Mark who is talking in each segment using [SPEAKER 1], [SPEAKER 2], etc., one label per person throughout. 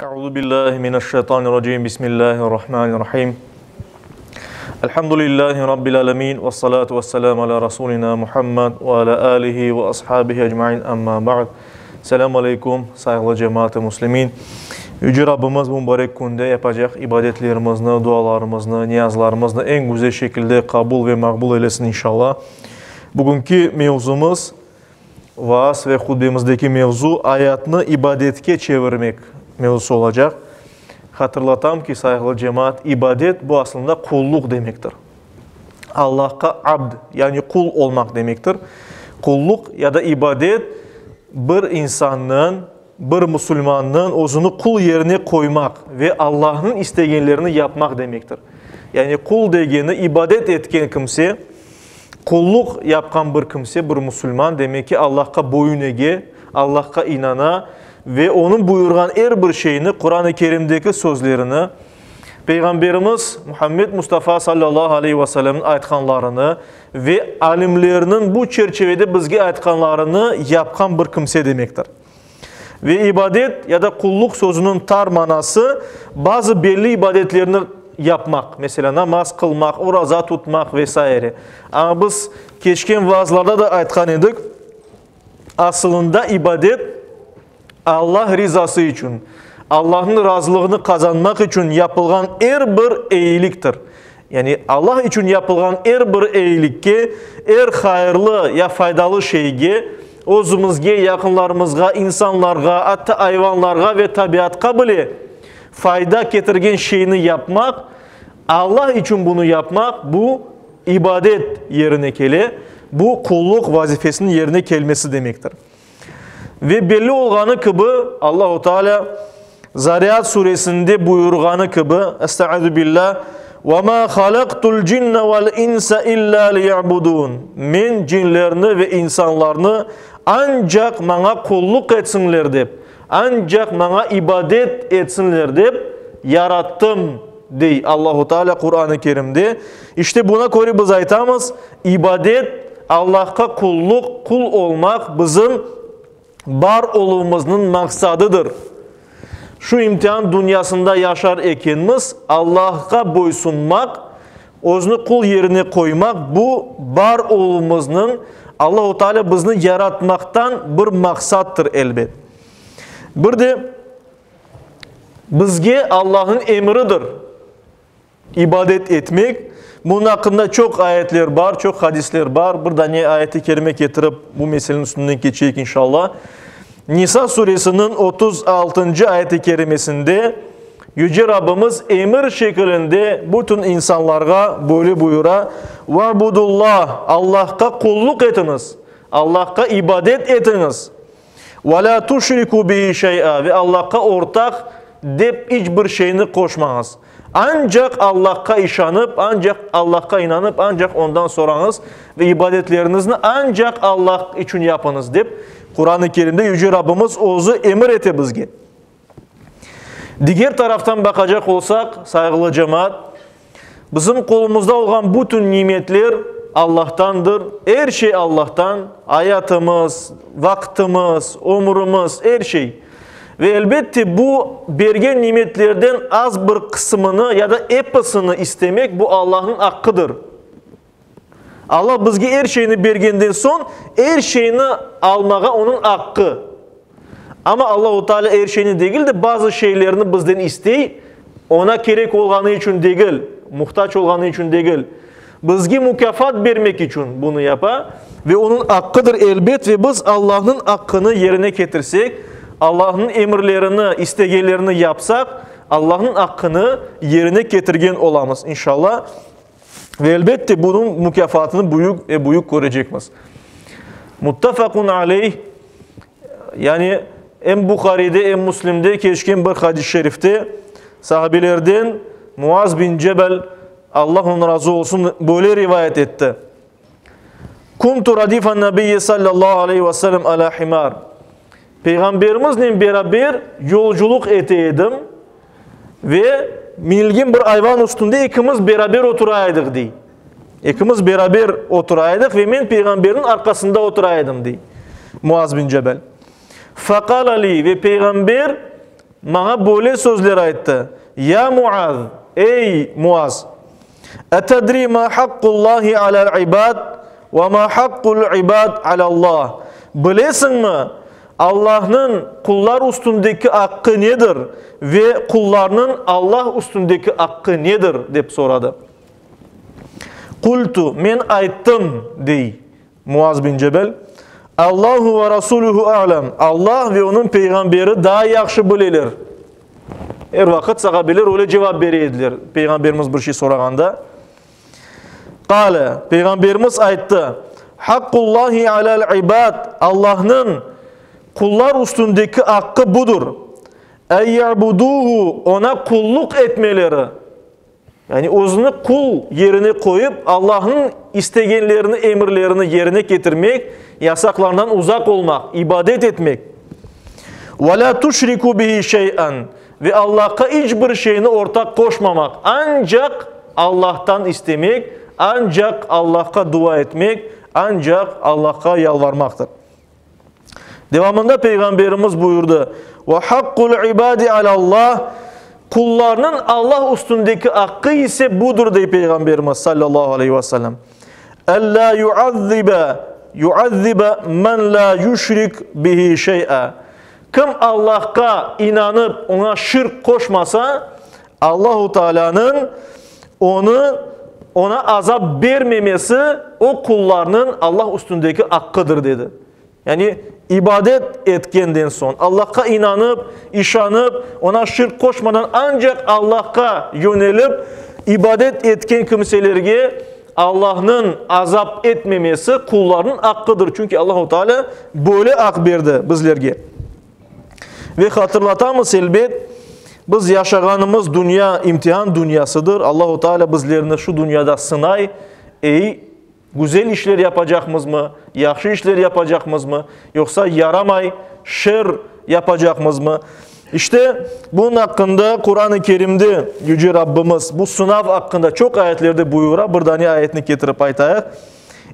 [SPEAKER 1] Euzu billahi mineşşeytanirracim. Bismillahirrahmanirrahim. Elhamdülillahi rabbil alamin ve salatu vesselam ala rasulina Muhammed ve ala alihi ve ashabihi ecmaîn. Amma ba'd. Selam aleykum, sayğılı cemaat-ı muslimin. Yüce Rabbimiz bu mübarek künde yapacaq ibadetlerimizni, dualarımıznı, niyazlarımıznı eñ güzel şekilde qabul ve maqbul eylesin inşallah. Bugünki mevzumız Vaaz ve hutbemizdeki mevzu ayatnı ibadetke çevirmek mevzusı olacaq. Hatırlatam ki, sayğılı cemaat, ibadet bu aslında qulluq demektir. Allahqa abd, yani qul olmaq demektir. Qulluq ya da ibadet bir insannıñ, bir musulmannıñ özüni qul yerine qoymaq ve Allahnıñ istegenlerini yapmaq demektir. Yani qul degeni ibadet etken kimse, Qulluq yapqan bir kimse, bir musulman, demek ki, Allahqa boyun ege, Allahqa inana ve Onıñ buyurğan er bir şeyni, Quran-ı Kerimdeki sözlerini, Peyğamberimiz Muhammed Mustafa sallallahu aleyhi ve sellemniñ aytqanlarını ve alimlerniñ bu çerçevede bizge aytqanlarını yapqan bir kimse demektir. Ve ibadet ya da qulluq sözüniñ tar manası, bazı belli ibadetlerni yapmaq, meselâ, namaz qılmaq, oraza tutmaq ve saire. Amma biz keçken vaazlarda da aytqan edik, asılında ibadet Allah rizası içün, Allahnıñ razılığını qazanmaq içün yapılğan er bir eyiliktir. Yani Allah içün yapılğan er bir eyilikke, er hayırlı ya faydalı şeyge, özümizge, yaqınlarımızğa, insanlarğa, atta ayvanlarğa ve tabiatqa bile fayda ketirgen şeyni yapmaq, Allah içün bunı yapmaq, bu ibadet yerine kele, bu qulluq vazifesiniñ yerine kelmesi demektir. Ve belli olğanı kibi, Allahu Teala Zariyat suresinde buyurğanı kibi, Estaizu billah, Ve ma halaktul cinne vel insa illa liya'budun. Men cinlerni ve insanlarnı ancaq maña qulluq etsinler dep, ancaq maña ibadet etsinler dep yarattım, dey Allahu Teala Quran-ı Kerimde. İşte buna köre biz aytamız, ibadet, Allahqa qulluq, qul olmaq bizim bar oluvımıznıñ maqsadıdır. Şu imtian dünyasında yaşar ekenmiz, Allahqa boysunmaq, özüni qul yerine qoymaq, bu bar oluvımıznıñ, Allahu Teala bizni yaratmaqtan bir maqsattır, elbet. Bir de bizge Allahnıñ emridir. İbadet etmek. Bunıñ aqqında çoq ayetler bar, çoq hadisler bar. Bir dane ayet-i kerime ketirip, bu meseleniñ üstünden keçeyik, inşallah. Nisa suresiniñ 36-ncı ayet-i kerimesinde Yüce Rabbimiz emir şekilinde bütün insanlarğa böyle buyura, Va'budullah, Allahqa qulluq etiñiz, Allahqa ibadet etiñiz. Ve lâ tuşriku bihi şey'a, ve Allahqa ortaq dep iç bir şeyni qoşmañız. Ancaq Allahqa işanıp, ancaq Allahqa inanıp, ancaq Ondan sorañız ve ibadetleriñizni ancaq Allah içün yapıñız, dep Quran-ı Kerimde Yüce Rabbimiz Özü emir ete bizge. Diger taraftan baqacaq olsaq, sayğılı cemaat, bizim qolumızda olğan bütün nimetler Allahtandır, er şey Allahtan, ayatımız, vaqtımız, ömrümiz, er şey. Ve elbette bu bergen nimetlerden az bir qısımını ya da episini istemek, bu Allahnıñ aqqıdır. Allah bizge er şeyni bergenden soñ, er şeyni almağa Onıñ aqqı. Amma Allahu Teala er şeyni degil de, bazı şeylerni bizden istey, Oña kerek olğanı içün degil, muhtac olğanı içün degil, bizge mukâfat bermek içün bunı yapa ve Onıñ aqqıdır elbet ve biz Allahnıñ aqqını yerine ketirsek, Allahnıñ emirlerini, istegenlerini yapsaq, Allahnıñ aqqını yerine ketirgen olamız, inşallah. Ve elbette bunıñ mukâfatını büyük ve büyük körecekmiz. Muttafaqun aleyh, yani em Buharide, em Müslimde keçken bir hadis-i şerifte sahabelerden Muaz bin Cebel, Allah ondan razı olsun, böyle rivayet etti. Kuntu radifan nabiyyi sallallahu aleyhi ve sellem ala himar. Peyğamberimiznen beraber yolculıq ete edim ve minilgen bir ayvan üstünde ekimiz beraber otura edik, dey. Ekimiz beraber otura edik ve men Peyğamberniñ arqasında otura edim, dey Muaz bin Cebel. Faqala li, ve Peyğamber. Maña böyle sözler ayttı, Ya Muaz, ey, Muaz! Etedri ma haqqullahi alel ibad ve ma haqqul ibad alallah? Bilesiñmi, Allahnıñ qullar üstündeki aqqı nedir ve qullarnıñ Allah üstündeki aqqı nedir? dep soradı. Qultu, men ayttım, dey Muaz bin Cebel, Allahu ve Rasuluhu a'lem, Allah ve Onıñ Peyğamberi daa yahşı bileler. Er vaqıt sahabeler öyle cevap bere ediler, Peyğamberimiz bir şey sorağanda. Qale, Peyğamberimiz ayttı, Haqqullahi alel ibad, Allahnıñ qullar üstündeki aqqı budur, En ya'buduhu, Oña qulluq etmeleri. Yani özüni qul yerine qoyıp, Allahnıñ istegenlerini, emirlerini yerine ketirmek, yasaqlarından uzaq olmaq, ibadet etmek. Ve lâ tuşriku bihi şey'en, ve Allahqa iç bir şeyni ortaq qoşmamaq, ancaq Allahtan istemek, ancaq Allahqa dua etmek, ancaq Allahqa yalvarmaqtır. Devamında Peyğamberimiz buyurdı, Ve haqqul ibadi alallah, qullarnıñ Allah üstündeki aqqı ise budur, dey Peyğamberimiz sallallahu aleyhi ve sellem. Ella yuazzibe yuazzibe men la yüşrik bihi şey'a. Kim Allahqa inanıp, oña şirk qoşmasa, Allahu Taalânıñ onı, oña azap bermemesi o qullarnıñ Allah üstündeki aqqıdır, dedi. Yani, ibadet etkenden soñ, Allahqa inanıp, işanıp, oña şirk qoşmadan ancaq Allahqa yönelip ibadet etken kimselerge Allahnıñ azap etmemesi qullarnıñ aqqıdır. Çünki Allahu Taalâ böyle aq berdi bizlerge. Ve hatırlatamız, elbet, biz yaşağanımız dünya imtihan dünyasıdır. Allahu Teala bizlerni şu dünyada sınay, ey, güzel işler yapacaqmızmı, yahşı işler yapacaqmızmı, yoqsa yaramay, şer yapacaqmızmı? İşte, bunıñ aqqında Quran-ı Kerimde Yüce Rabbimiz bu sınav aqqında çoq ayetlerde buyura, bir dane ayetni ketirip aytayıq.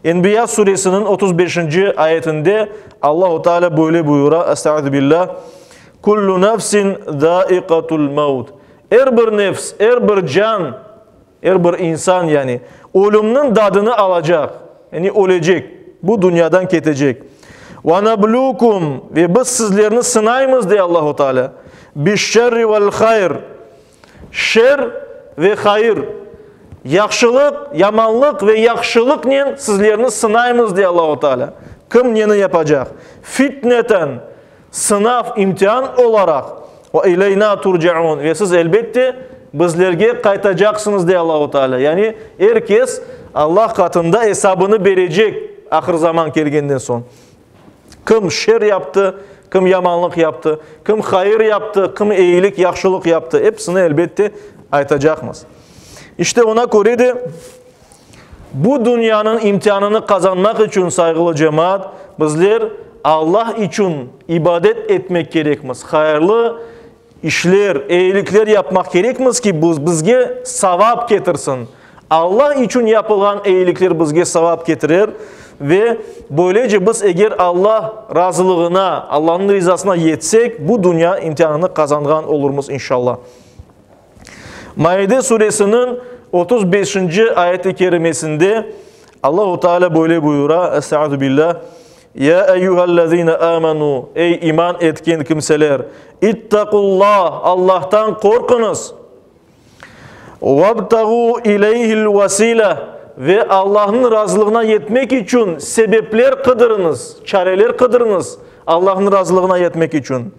[SPEAKER 1] Enbiya suresiniñ 35-nci ayetinde Allahu Teala böyle buyura, Estaizu billah, Kullu nefsin zâikatul mevt. Er bir nefs, er bir can, er bir insan yani, ölümniñ dadını alacaq, yani ölecek, bu dünyadan ketecek. Ve neblûkum, ve biz sizlerni sınaymız, dey Allahu Teala, biş-şerri vel-hayr, Şer ve hayır, yahşılıq, yamanlıq ve yahşılıqnen sizlerni sınaymız, dey Allahu Teala. Kim neni yapacaq? Fitneten, sınav, imtian olaraq, ve ileyna turcaun, ve siz, elbette, bizlerge qaytacaqsıñız, dey Allahu Teala. Yani, er kes Allah qatında esabını berecek ahır zaman kelgenden soñ. Kim şer yaptı, kim yamanlıq yaptı, kim hayır yaptı, kim eyilik, yahşılıq yaptı, episini, elbette, aytacaqmız. İşte, oña köre de, bu dünyanıñ imtianını qazanmaq içün, sayğılı cemaat, bizler Allah içün ibadet etmek kerekmiz, hayırlı işler, eyilikler yapmaq kerekmiz ki, bu bizge savap ketirsin. Allah içün yapılğan eyilikler bizge savap ketirer ve böylece biz eger Allah razılığına, Allahnıñ rizasına yetsek, bu dünya imtianını qazanğan olurmız, inşallah. Maide suresiniñ 35-nci ayet-i kerimesinde Allahu Teala böyle buyura, Estaizu billah, Ya eyyühellezine amenu, ey iman etken kimseler, ittaqullah, Allahtan qorquñız, vebtağu ileyhil vesile, ve Allahnıñ razılığına yetmek içün sebepler qıdırıñız, çareler qıdırıñız, Allahnıñ razılığına yetmek içün.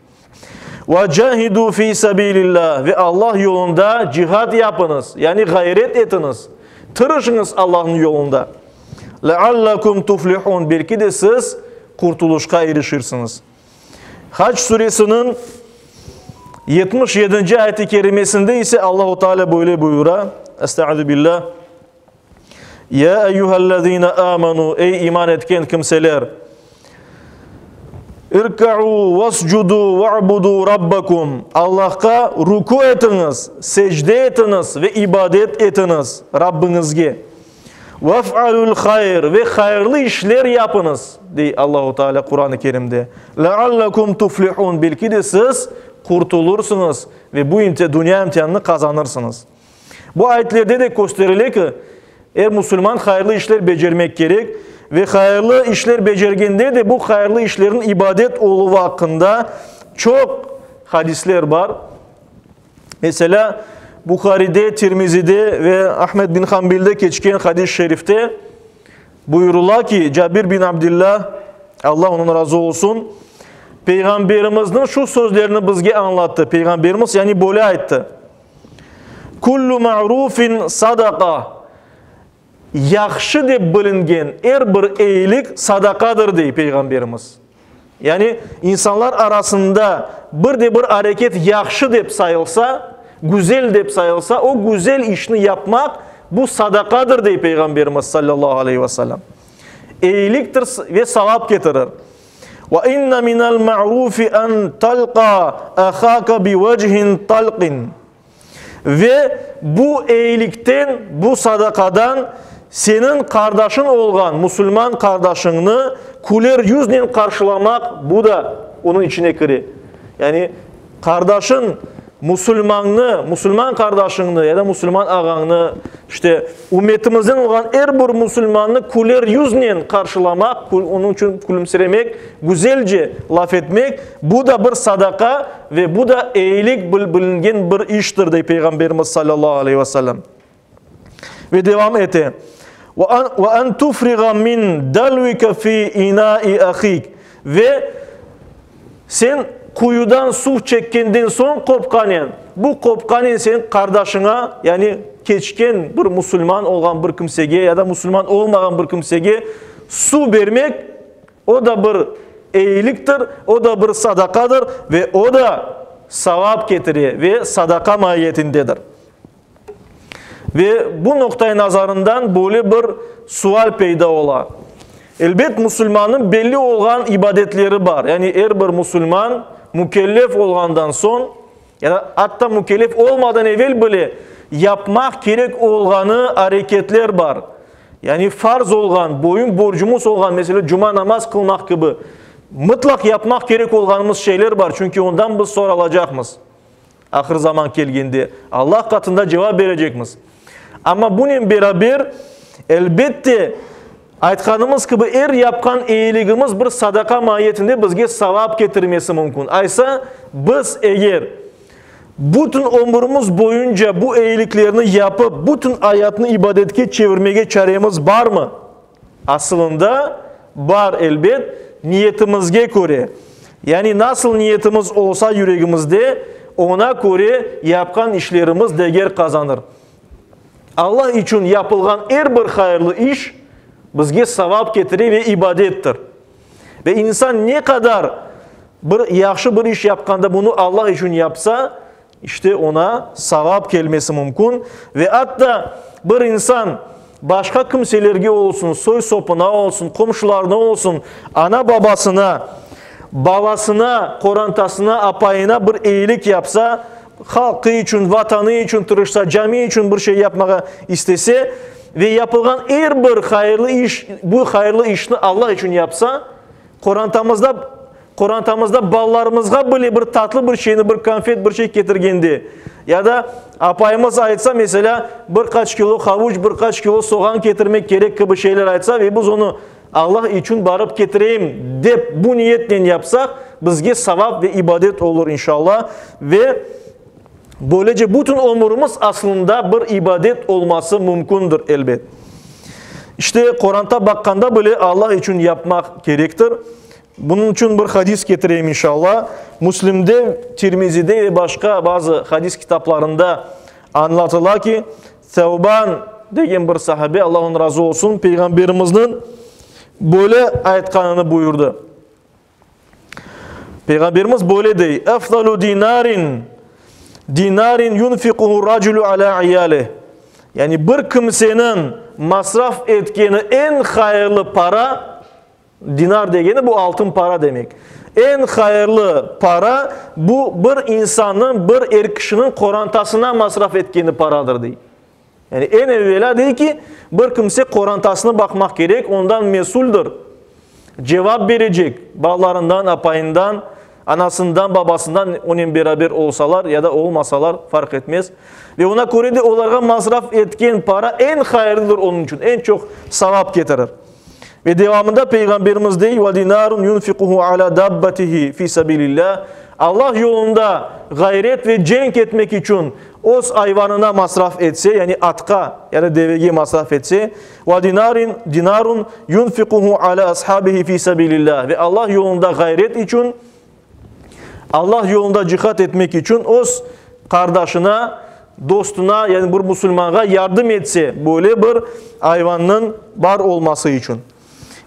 [SPEAKER 1] Ve cahidu fi sabilillah, ve Allah yolunda cihad yapıñız, yani ğayret etiñiz, tırışıñız Allahnıñ yolunda. Leallekum tuflihun, belki de siz qurtulışqa irişirsiñiz. Hac suresiniñ 77-nci ayet-i kerimesinde ise Allahu Teala böyle buyura, Estaizu billah, Ya eyyühellezine amenu, ey iman etken kimseler, İrka'u vescudu ve'budu rabbakum, Allahqa ruku etiñiz, secde etiñiz ve ibadet etiñiz Rabbiñizge. Vef'alul hayr, ve hayırlı işler yapıñız, dey Allahu Teala Quran-ı Kerimde. Leallekum tuflihun, belki de siz. qurtulursıñız ve bu dünya imtianını qazanırsıñız. Bu ayetlerde de kösterile ki, er musulman hayırlı işler becermek kerek ve hayırlı işler becergende de bu hayırlı işlerniñ ibadet oluvı aqqında çoq hadisler bar. Meselâ, Buharide, Tirmizide ve Ahmed bin Hanbelde keçken hadis-i şerifte buyurıla ki, Cabir bin Abdillah, Allah ondan razı olsun, Peyğamberimizniñ şu sözlerini bizge añlattı. Peyğamberimiz yani böyle ayttı, Kullu ma'rufin sadaqa, Yahşı dep bilingen er bir eyilik sadaqadır, dey Peyğamberimiz. Yani insanlar arasında bir de bir areket yahşı dep sayılsa, güzel dep sayılsa, o güzel işni yapmaq, bu sadaqadır, dey Peyğamberimiz sallallahu aleyhi ve sellem. Eyiliktir ve savap ketirir. Ve inne minel ma'rufi en talqa ahaka bi vecihin talqin. Ve bu eyilikten, bu sadaqadan seniñ qardaşıñ olğan musulman qardaşıñnı küler yüznen qarşılamaq, bu da onıñ içine kire. Yani qardaşıñ musulmannı, musulman qardaşıñnı ya da musulman ağañnı, işte, ümmetimizden olğan er bir musulmannı küler yüznen qarşılamaq, onıñ içün külümsiremek, güzelce laf etmek, bu da bir sadaqa ve bu da eyilik bilingen bir iştir, dey Peyğamberimiz salâllahu aleyhi ve sellem. Ve devam ete, Ve en tufriğa min dalvike fi inai ahik. Ve sen quyudan suv çekkenden soñ qopqanen, bu qopqanen sen qardaşıña, yani keçken bir musulman olğan bir kimsege ya da musulman olmağan bir kimsege suv bermek, o da bir eyiliktir, o da bir sadaqadır ve o da savap ketire ve sadaqa maiyetindedir. Ve bu noqta-i nazarından böyle bir sual peyda ola. Elbet, musulmannıñ belli olğan ibadetleri bar. Yani er bir musulman mükellef olğandan soñ, ya da atta mükellef olmadan evel bile yapmaq kerek olğanı areketler bar. Yani farz olğan, boyun borcumuz olğan, meselâ, cuma namaz qılmaq kibi, mıtlaq yapmaq kerek olğanımız şeyler bar, çünki ondan biz soralacaqmız. Ahır zaman kelgende, Allah qatında cevap berecekmiz. Amma bunen beraber, elbette, aytqanımız kibi, er yapqan eyiligimiz bir sadaqa maiyetinde bizge savap ketirmesi mümkün. Aysa, biz eger bütün ömürimiz boyunca bu eyiliklerni yapıp, bütün ayatnı ibadetke çevirmege çaremiz barmı? Asılında, bar, elbet, niyetimizge köre. Yani nasıl niyetimiz olsa yüregimizde, oña köre yapqan işlerimiz deger qazanır. Allah içün yapılğan er bir hayırlı iş bizge savap ketire ve ibadettir. Ve insan ne qadar bir yahşı bir iş yapqanda bunı Allah içün yapsa, İşte oña savap kelmesi mümkün ve atta bir insan başqa kimselerge olsun, soy-sopuna olsun, qomşularına olsun, ana-babasına, balasına, qorantasına, apayına bir eyilik yapsa, halqı içün, vatanı içün tırışsa, cami içün bir şey yapmağa istese ve yapılğan er bir hayırlı iş, bu hayırlı işni Allah içün yapsa, Qorantamızda, qorantamızda balalarımızğa bile bir tatlı bir şeyni, bir konfet, bir şey ketirgende, ya da apayımız aytsa, meselâ, bir qaç kilo havuç, bir qaç kilo soğan ketirmek kerek kibi şeyler aytsa ve biz onı Allah içün barıp ketireyim dep bu niyetnen yapsaq, bizge savap ve ibadet olur, inşallah. Ve böylece bütün ömürimiz aslında bir ibadet olması mümkündir, elbet. İşte, qoranta baqqanda bile Allah içün yapmaq kerektir. Bunıñ içün bir hadis ketireyim, inşallah. Müslimde, Tirmizide ve başqa bazı hadis kitaplarında añlatıla ki, Sevban degen bir sahabe, Allah ondan razı olsun, Peyğamberimizniñ böyle aytqanını buyurdı. Peyğamberimiz böyle dey, Efdalu dinarin, dinarin yunfiquhu raculu ala iyalih. Yani bir kimseniñ masraf etkeni eñ hayırlı para, dinar degeni bu altın para demek. Eñ hayırlı para bu bir insannıñ, bir er kişiniñ qorantasına masraf etkeni paradır, dey. Yani eñ evelâ dey ki, bir kimse qorantasını baqmaq kerek, ondan mesüldir, cevap berecek, balalarından, apayından. Anasından, babasından onen beraber olsalar ya da olmasalar, farq etmez. Ve ona köre de olarğa masraf etken para eñ hayırlıdır onıñ içün, eñ çoq savap ketirir. Ve devamında Peyğamberimiz dey, Ve dinarun yunfiquhu ala dabbatihi fi sabilillah, Allah yolunda ğayret ve cenk etmek içün öz ayvanına masraf etse, yani atqa ya da devege masraf etse, Ve dinarin, dinarun yunfiquhu ala ashabihi fi sabilillah, ve Allah yolunda ğayret içün, Allah yolunda cihat etmek içün öz qardaşına, dostuna, yani bir musulmanğa yardım etse, böyle bir ayvannıñ bar olması içün.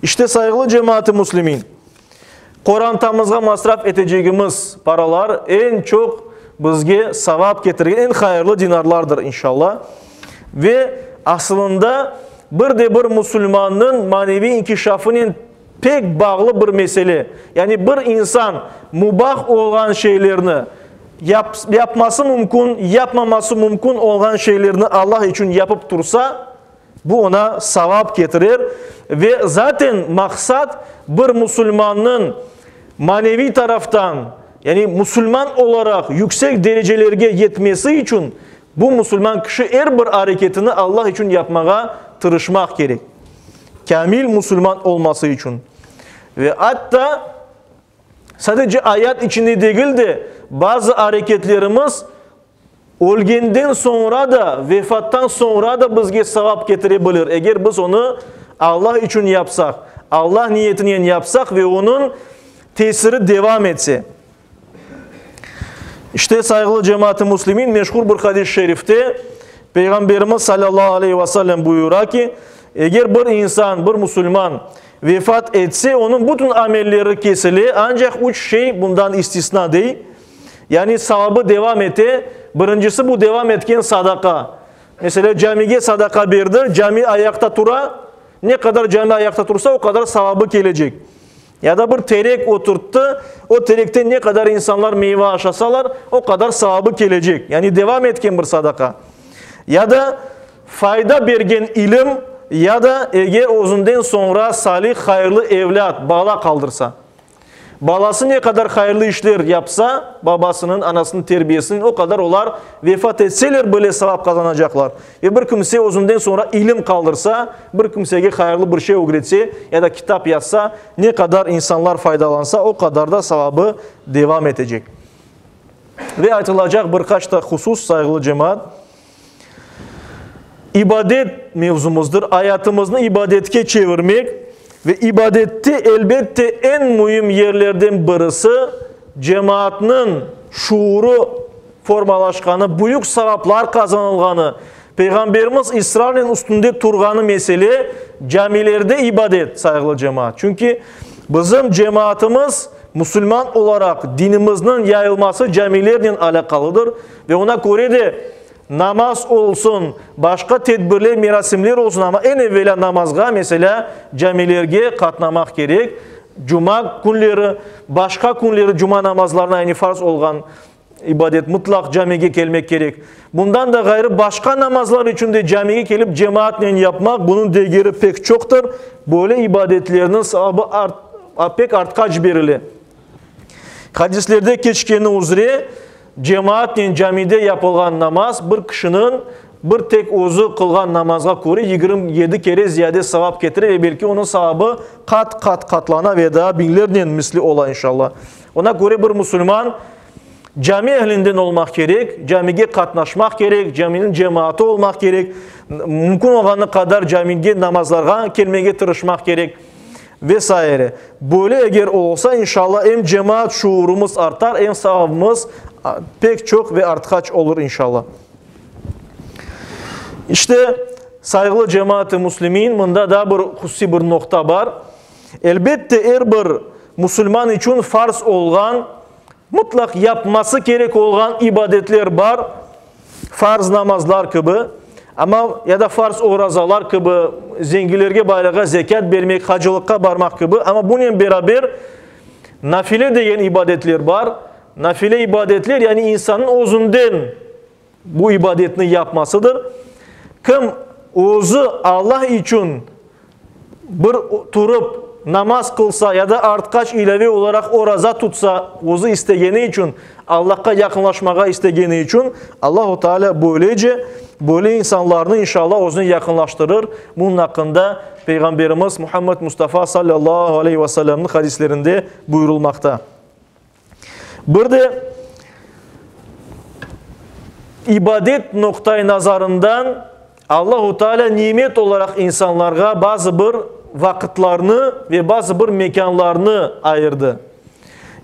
[SPEAKER 1] İşte, sayğılı cemaat-ı müslimin, qorantamızğa masraf etecegimiz paralar eñ çoq bizge savap ketirgen eñ hayırlı dinarlardır, inşallah. Ve asılında bir de bir musulmannıñ maneviy inkişafınen pek bağlı bir mesele. Yani bir insan mubah olğan şeylerni, yap, yapması mümkün, yapmaması mümkün olğan şeylerni Allah içün yapıp tursa, bu oña savap ketirer. Ve zaten maqsat bir musulmannıñ maneviy taraftan, yani musulman olaraq yüksek derecelerge yetmesi içün bu musulman kişi er bir areketini Allah içün yapmağa tırışmaq kerek. Kâmil musulman olması içün. Ve atta sadece ayat içinde degil de, bazı areketlerimiz ölgenden soñra da, vefattan soñra da bizge savap ketire bilir, eger biz onı Allah içün yapsaq, Allah niyetinen yapsaq ve onıñ tesiri devam etse. İşte, sayğılı cemaat-ı müslimin, meşhur bir hadis-i şerifte Peyğamberimiz salâllahu aleyhi ve sellem buyura ki, eger bir insan, bir musulman vefat etse, onıñ bütün amelleri kesile, ancaq üç şey bundan istisna dey, yani savabı devam ete, birincisi bu devam etken sadaqa. Meselâ, camige sadaqa berdi, cami ayaqta tura, ne qadar cami ayaqta tursa, o qadar savabı kelecek. Ya da bir terek oturttı, o terekten ne qadar insanlar meyva aşasalar, o qadar savabı kelecek. Yani devam etken bir sadaqa. Ya da fayda bergen ilim, ya da eger özünden soñra salih, hayırlı evlât, bala qaldırsa. Balası ne qadar hayırlı işler yapsa, babasınıñ, anasınıñ terbiyesinen, o qadar olar vefat etseler bile savap qazanacaqlar. Ve bir kimse özünden soñra ilim qaldırsa, bir kimsege hayırlı bir şey ögretse ya da kitap yazsa, ne qadar insanlar faydalansa, o qadar da savabı devam etecek. Ve aytılacaq bir qaç da husus, sayğılı cemaat, ibadet mevzumızdır, ayatımıznı ibadetke çevirmek ve ibadette, elbette, eñ müim yerlerden birisi cemaatnıñ şuurı formalaşqanı, büyük savaplar qazanılğanı, Peyğamberimiz israrnen üstünde turğanı mesele, camilerde ibadet, sayğılı cemaat. Çünki bizim cemaatımız, musulman olaraq dinimizniñ yayılması camilernen alâqalıdır ve ona köre de namaz olsun, başqa tedbirler, merasimler olsun, amma eñ evelâ namazğa, meselâ, camilerge qatnamaq kerek. Cuma künleri, başqa künleri cuma namazlarına, yani farz olğan İbadet, mıtlaq camige kelmek kerek. Bundan da ğayrı, başqa namazlar içün de camige kelip cemaatnen yapmaq, bunıñ degeri pek çoqtır. Böyle ibadetlerniñ savabı art, pek artqaç berile. Hadislerde keçkeni üzre, cemaatnen camide yapılğan namaz bir kişiniñ bir tek özü qılğan namazğa köre 27 kere ziyade savap ketire ve belki onıñ savabı qat-qat qatlana ve daa biñlernen misli ola, inşallah. Ona köre bir musulman cami ehlinden olmaq kerek, camige qatnaşmaq kerek, caminiñ cemaatı olmaq kerek, mümkün olğanı qadar camige namazlarğa kelmege tırışmaq kerek ve saire. Böyle eger olsa, inşallah, em cemaat şuurumız artar, em savabımız pek çoq ve artqaç olur, inşallah. İşte, sayğılı cemaat-ı müslimin, mında daa bir hususiy bir noqta bar. Elbette, er bir musulman içün farz olğan, mıtlaq yapması kerek olğan ibadetler bar, farz namazlar kibi, amma ya da farz orazalar kibi, zenginlerge, baylarğa zekât bermek, hacılıqqa barmaq kibi, amma bunen beraber nafile degen ibadetler bar. Nafile ibadetler, yani insannıñ özünden bu ibadetni yapmasıdır. Kim özü Allah içün bir turıp. namaz qılsa ya da artqaç ilâve olaraq oraza tutsa, özü istegeni içün, Allahqa yaqınlaşmağa istegeni içün, Allahu Teala böylece böyle insanlarnı inşallah özüne yaqınlaştırır. Bunıñ aqqında Peyğamberimiz Muhammed Mustafa sallallahu aleyhi ve sellemniñ hadislerinde buyurılmaqta. Bir de ibadet noqtai nazarından Allahu Teala nimet olaraq insanlarğa bazı bir vaqıtlarnı ve bazı bir mekânlarnı ayırdı.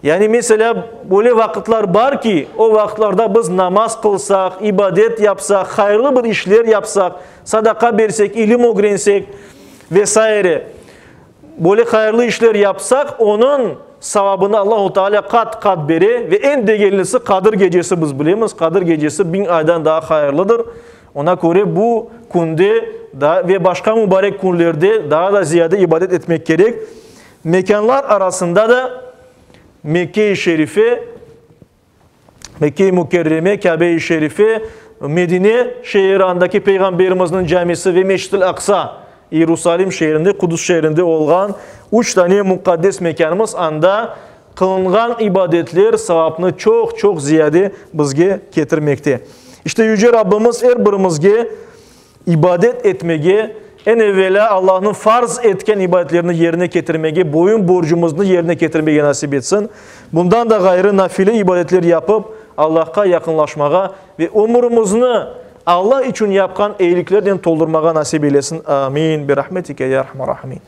[SPEAKER 1] Yani, meselâ, böyle vaqıtlar bar ki, o vaqıtlarda biz namaz qılsaq, ibadet yapsaq, hayırlı bir işler yapsaq, sadaqa bersek, ilim ögrensek ve saire, böyle hayırlı işler yapsaq, onıñ savabını Allahu Teala qat-qat bere ve eñ degerlisi Qadır gecesi biz bilemiz, Qadır gecesi biñ aydan daa hayırlıdır. Ona köre bu künde da ve başqa mübarek künlerde daa da ziyade ibadet etmek kerek. Mekânlar arasında da Mekke-i Şerife, Mekke-i Mükerreme, Kâbe-i Şerife, Medine şeeri, andaki Peyğamberimizniñ camisi ve Meşid-il Aqsa, İyerusalim şeerinde, Qudüs şeerinde olğan üç tane muqaddes mekânımız, anda qılınğan ibadetler savapnı çoq-çoq ziyade bizge ketirmekte. İşte, Yüce Rabbimiz er birimizge İbadet etmege, eñ evelâ Allahnıñ farz etken ibadetlerini yerine ketirmege, boyun borcumıznı yerine ketirmege nasip etsin. Bundan da ğayrı nafile ibadetler yapıp, Allahqa yaqınlaşmağa ve ömürimizni Allah içün yapqan eyiliklernen toldurmağa nasip eylesin. Amin. Birahmetike ya erhamer rahimin.